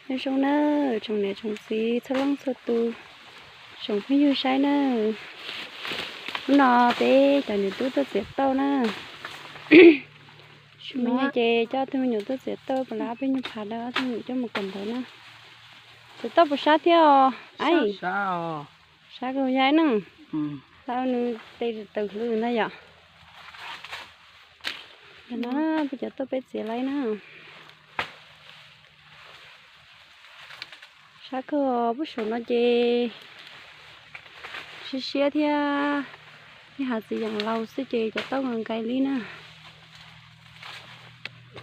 Nyob zoo na, tsoom niam tsoom txiv txhua leej txhua tus, tsoom phooj ywg saib na. Hnub no peb cov niam tub tuaj txiav tauj na. Hnub no ces coj ob tug me nyuam tuaj txiav tauj, puas lav ob peb nyuag phav rau ob tug me nyuam coj mus kawm ntawv na. Txiav tauj puas sab thiab os? Sab kawg yam na. Tau nws tes tawm hlwb ntag yom. Yog no peb cov tauj peb txiav lawm na. Sab kawg, puag saum no ces siab siab thiab, ib hav txiv yeem laus xwb ces cov tauj nkaus nkaus li na.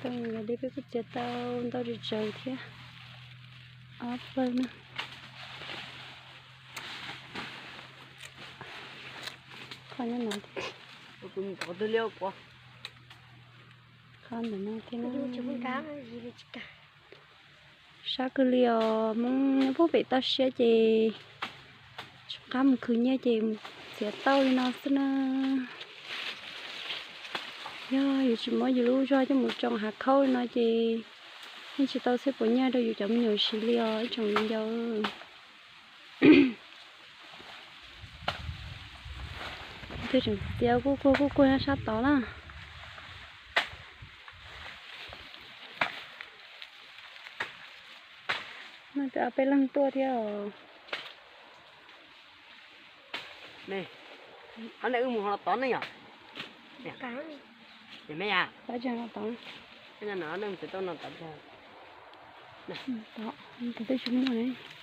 Tauj nkaus nkaus li, peb kuj txiav tau ntau tsis tsawg thiab, ob pawg na. Qhov nyob no thiab, qhov ntawm no thiab na. Sab kawg li os, Hmoob nyob puag pem toj siab ces tsis qab mus khwv nyiaj ces txiav tauj li no xwb na. Yog yus tsis muab yus lub zog coj mus tsoo hav khaub li no ces yeej tsis tau txhiab puas nyiaj rau yus cov me nyuam siv li os ib tsoom viv ncaus. Tus tseem txiav kuj kuag kuj kuag nyob sab tod na. Peb leeg tuaj thiab os. Qhov no wb mus ho tod ne yom?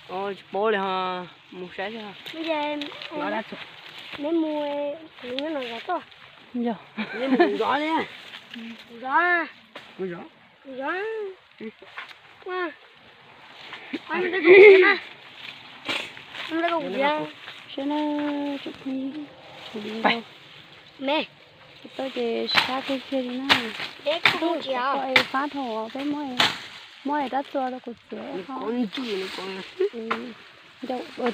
Tsis paub li ho, mus saib xwb. Neb mus, kuv nyob no zov tuaj. Yog, neb mus kuv zov li. Kuv zov, kuv zov. Saib na, tsoom phooj ywg, me, tsis tau ces sab kawg kiag li na. Koj es fab dhau, peb muab, muab es rab txua rau kuv txiav. Ncau,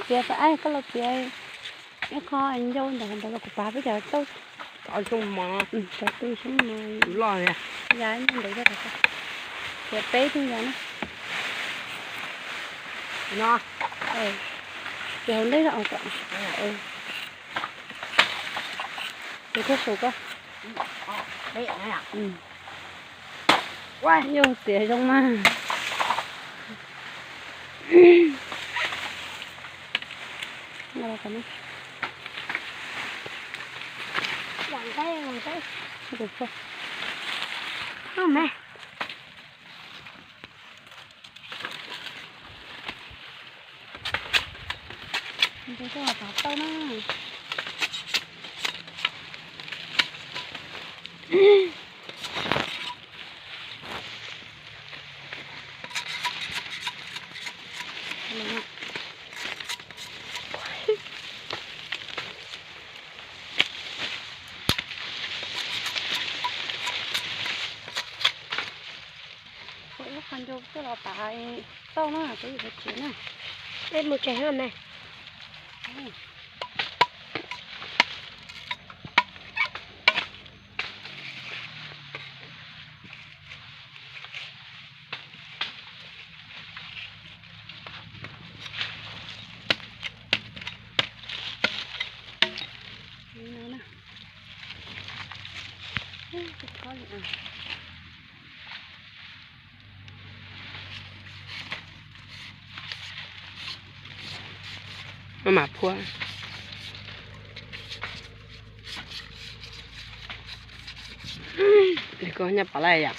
txiav, koj los txiav ib qho ncau ntawm ntawd los kuv pav peb cov tauj. Cov tauj xyoob mos, cov tauj xyoob mos loj, yam ntawd, txiav peb tug yam na. Ces hauv ntej os, ces koj saum koj. Yus txiav zoo mas. Nce tuaj tav tauj na. Ua ib qho ncau tuaj los tav tauj na, peb yuav mus tsev na. Peb mus tsev na me. Maj mam phua. Koj nyob pov laj yom?